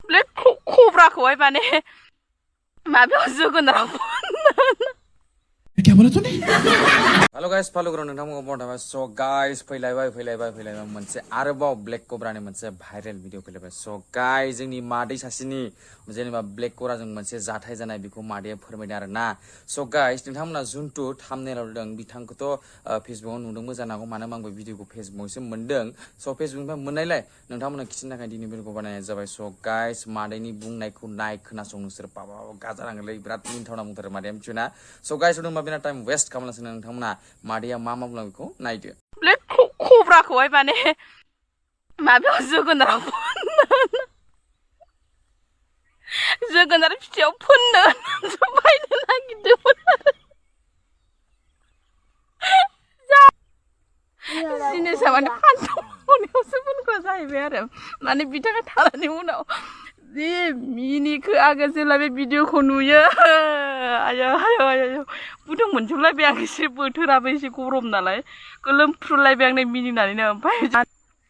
Black कोब्राखौहाय माने माबायाव जोगोनाराव क्या बोला तूने? हेलो गाइस फॉलो करो नोंथांमोनखौ बर्थाबाय सो गाइस फैलायबाय मोनसे आरोबाव ब्लेक कोब्रानि मोनसे भाइरेल भिडिअ फैलायबाय सो गाइस जोंनि मादै सासेनि जेनेबा ब्लेक कोब्राजों मोनसे जाथाय जानाय बेखौ मादैया फोरमायदों आरोना सो गाइस नोंथांमोना जुनटु थाम्बनेलाव नुदों बिथांखौथ' फेसबुकाव नुदोंबो जानो हागौ मानो होनबा आंबो भिडिअखौ फेसबुकावसो मोनदों सो फेसबुकनिफ्राय मोननायलाय नोंथांमोना खिथिनो थाखाय दिनै भिडिअखौ बानायनाय जाबाय सो गाइस मादैनि बुंनायखौ नाय खोनासं नोंसोर बाबा गाजा नांगोनलै बिराद मिनिथावना बुंथारो मादैया मिथियोना सो गाइस होनबा बिना टाइम वेस्ट खालामलासिनो नोंथांमोना मादैया मा बुंलां बेखौ नायदो ब्लेक कोब्राखौहाय माने माबायाव जोगोनाराव जोगोनार फिथाइयाव फोननो बायनो नागिरदोंमोन जिनिसा माने फान्थाव मोनायावसो फोनग्रा जाहैबाय आरो माने बिथाङा थानायनि उनाव जि मिनिखो आङो जेब्ला बे भिडिअखौ नुयो आयो गुदुं मोनजोबलायबाय आं एसे बोथोराबो एसे गरम नालाय गोलोमफ्रुलायबाय आं मिनिनानैनो ओमफ्राय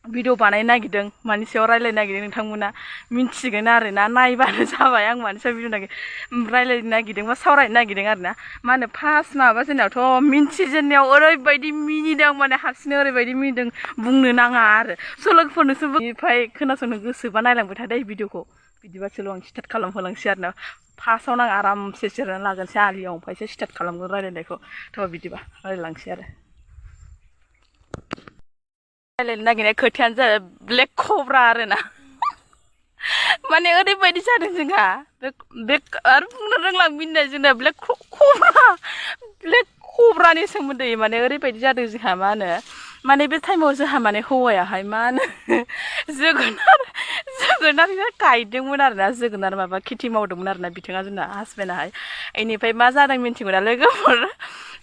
भिडिअ बानायनो नागिरदों मानि सायाव रायलायनो नागिरदों नोंथांमोना मिन्थिगोन आरोना नायबानो जाबाय आं मानि सायाव भिडिअ रायलायनो नागिरदों बा सावरायनो नागिरदों आरोना मा होनो फार्स्ट माबा जेनेबाथ' मिन्थिजेननायाव ओरैबायदि मिनिदों माने हारसिंनो ओरैबायदि मिनिदों बुंनो नाङा आरो सोलोंफोरनोसो बेनिफ्राय खोनासंनो गोसोबा नायलांबाय थादो भिडिअखौ बिदिबासोल' आं स्टार्ट खालामहोलांसै आरोना फार्स्टआवनो आं आरामसे जिरायनानै लागोनसै आलियाव ओमफ्रायसो स्टार्ट खालामगोन रायलायनायखौ थ' बिदिबा रायलायलांसै आरो रायलायनो नागिरनाय खोथायानो जाबाय ब्लेक कोब्रा आरोना माने ओरैबायदि जादों जोंहा बे आरो बुंनो रोंलां मिनिनाय जोंना ब्लेक कोब्रानि सोमोन्दै माने ओरैबायदि जादों जोंहा मा होनो माने बे टाइमाव जोंहा माने हौवायाहाय मा होनो जोगोनार गायदोंमोन आरोना जोगोनार माबा खेथि मावदोंमोन आरोना बिथाङा जोंना हासबेन्डआहाय बेनिफ्राय मा जादों मिन्थिगौना लोगोफोर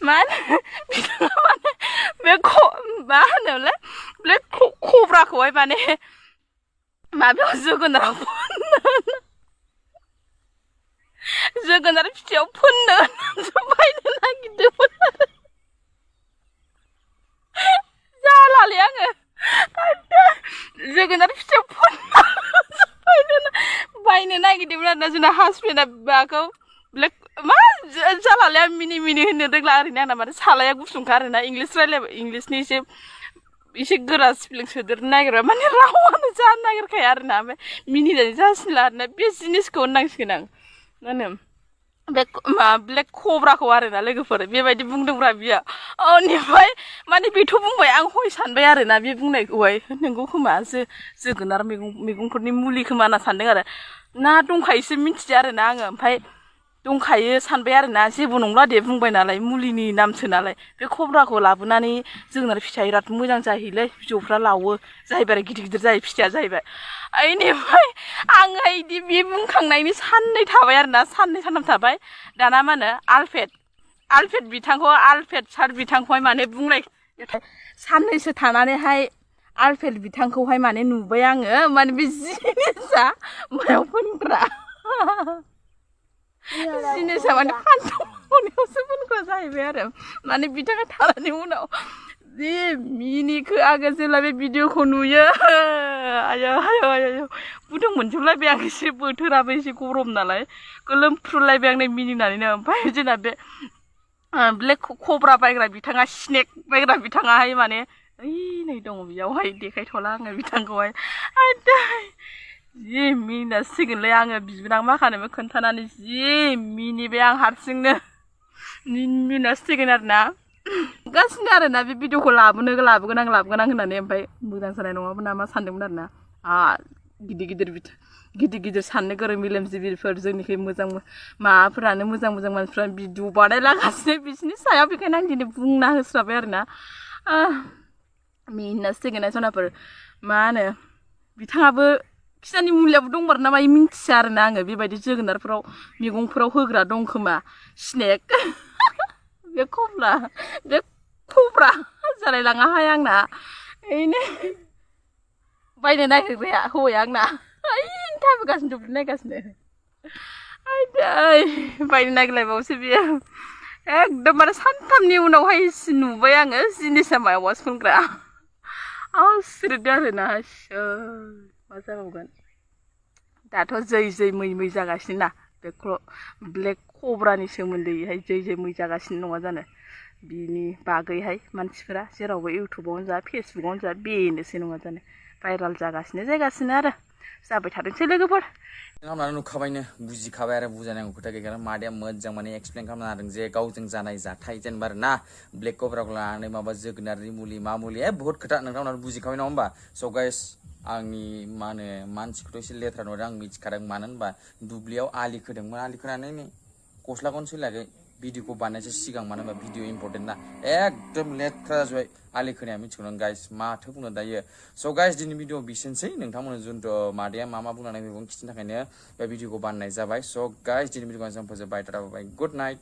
मा होनो बिथाङा माने बे मा होनोमोनलाय ब्लेक कोब्राखौहाय माने माबायाव जोगोनाराव जोगोनार फिथाइयाव फोननो बायनो नागिरदोंमोन आरो जालालै आङो जोगोनार फिथाइयाव बायनो नागिरदोंमोन आरोना जोंना हासबेन्डआ माबाखौ ब्लेक मा जालालै आं मिनि होननो रोंला ओरैनो आंना माने सालाया गुसुंखा आरोना इंलिस रायलायबाय इंलिसनि एसे गोरा स्पेलिं सोदेरनो नागिरबा माने रावानो जानो नागिरखाया आरोना ओमफ्राय मिनिनानै जासिनला आरोना बे जिनिसखौ होननांसिगोन आं मा होनो बे ब्लेक कोब्राखौ आरोना लोगोफोर बेबायदि बुंदोंब्रा बियो बेनिफ्राय माने बेथ' बुंबाय आं हय सानबाय आरोना बे बुंनायखौहाय नोंगौ खोमा जोगोनार मैगंफोरनि मुलि खोमा होनना सानदों आरो ना दंखायोसो मिन्थियो आरोना आङो ओमफ्राय दंखायो सानबाय आरोना जेबो नंला दे बुंबाय नालाय मुलिनि नामसो नालाय बे कोब्राखौ लाबोनानै जोगोनार फिथाइया बिराद मोजां जाहैलै बिजौफ्रा लावो जाहैबाय गिदिर जायो फिथाइया जाहैबाय बेनिफ्राय आङो बिदि बे बुंखांनायनि साननै थाबाय आरोना साननै सानथाम थाबाय दाना मा होनो आलफेट बिथांखौ आलफेट सार बिथांखौहाय माने बुंनाय साननैसो थानानैहाय आलफेट बिथांखौहाय माने नुबाय आङो माने बे जिनिसा मायाव फोनग्रा जिनिसा माने फान्थाव मोनायावसो फोनग्रा जाहैबाय आरो माने बिथाङा थानायनि उनाव जि मिनिखो आङो जेब्ला बे भिडिअखौ नुयो आयो गुदुं मोनजोबलायबाय आं एसे बोथोराबो एसे गरम नालाय गोलोमफ्रुलायबाय आं मिनिनानैनो ओमफ्राय जोंना बे ब्लेक कोब्रा बायग्रा बिथाङा स्नेक बायग्रा बिथाङाहाय माने नै दङ बेयावहाय देखायथ'ला आङो बिथांखौहाय जि मिनिनांसिगोनलै आङो बिबोनां माखानोबो खोन्थानानै जि मिनिबाय आं हारसिंनो मिनिनांसिगोन आरोना गासिनो आरोना बे भिडिअखौ लाबोगोन आं होननानै ओमफ्राय मोजां जानाय नङामोन नामा सानदोंमोन आरोना गिदिर साननो गोरों मेलेमजिबिफोर जोंनिखै मोजां माबाफोरानो मोजां मानसिफ्रा भिडिअ बानायलागासिनो बिसोरनि सायाव बेखायनो आं दिनै बुंना होस्राबाय आरोना मिनिनांसिगोन सनाफोर मा होनो बिथाङाबो खिसानि मुलियाबो दंमारो नामा मिन्थिया आरोना आङो बेबायदि जोगोनारफ्राव मैगंफ्राव होग्रा दं खोमा स्नेक बे कोब्रा जालायलाङाहाय आंना बेनो बायनो नागिरग्राया हौवाया आंना थाबोगासिनो दुब्लि नायगासिनो बायनो नागिरलायबावसो बियो एकदमबारे सानथामनि उनावहाय नुबाय आङो जिनिसा मायावबासो फोनग्रा आसरित आरोना मा जाबावगोन दाथ' जै मै जागासिनो ना बे ब्लेक कब्रानि सोमोन्दैहाय जै मै जागासिनो नङा जानो बिनि बागैहाय मानसिफोरा जेरावबो इउटुबावनो जा फेसबुकावनो जा बेनोसै नङा जानो भाइराल जागासिनो आरो जाबाय थादोंसै लोगोफोर नोंथांमोना नुखाबायनो बुजिखाबाय आरो बुजायनांगौ खोथा गैया मादैया मोजां माने एक्सप्लेन खालामना होदों जे गावजों जानाय जाथाय जेनेबा आरो ना ब्लेक कब्राखौ लानानै माबा जोगोनारनि मुलि मा मुलि बहुत खोथा नोंथांमोना बुजिखाबाय नङा होमबा स' गाइस आंनि मा होनो मानसिखौथ' एसे लेथ्रा नुदों आं मिथिखादों मानो होनबा दुब्लियाव आलि खोदोंमोन आलि खोनानै नै गस्लाखौनो सोलायाखै भिडिअखौ बानायनायसो सिगां मानो होनबा भिडिअ इम्परटेन्ट ना एकदम लेथ्रा जाबाय आलि खोनाया मिथिगौ नों गाइस माथो बुंनो दायो स' गाइस दिनै भिडिअ बिसोरनोसै नोंथांमोन जुनथ' मादैया मा बुंनानै बेखौ खिथिनो थाखायनो बे भिडिअखौ बानायनाय जाबाय स' गाइस दिनै भिडिअखौ जों फोजोबबाय गुड नाइट